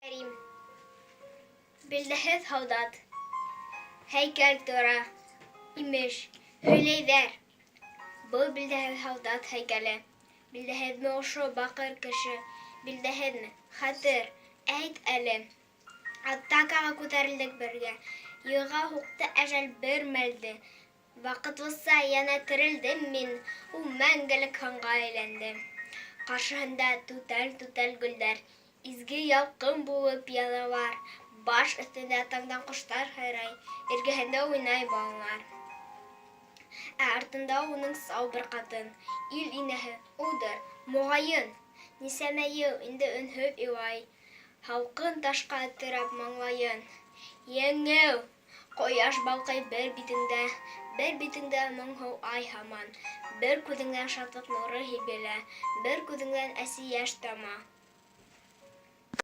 Кәрим. Билдәһеҙ һалдат. Һәйкәл тора. Имеш, һөйләйҙәр. Был билдәһеҙ һалдат һәйкәле. Билдәһеҙме ошо баҡыр кеше? Билдәһеҙме? Хәтер, әйт әле. Атакаға күтәрелдек бергә. Йыға һуҡты әжәл бер мәлде. Ваҡытлыса йәнә терелдем мин, Ул мәңгелек һынға әйләнде. Ҡаршыһында түтәл-түтәл гөлдәр, Изге ялҡын булып яналар. Баш өҫтөндә таңдан ҡоштар һайрай, Эргәһендә уйнай балалар. Ә артында уның сал бер ҡатын, Ил инәһе, улдыр, моғайын. Нисәмә йыл инде өнһөҙ илай, Һалҡын ташҡа терәп маңлайын. Еңеү! Ҡояш балҡый бер битеңдә, Бер битеңдә моңһоу ай һаман. Бер күҙеңдән шатлыҡ нуры һибелә, Бер күҙеңдән әсе йәш тама.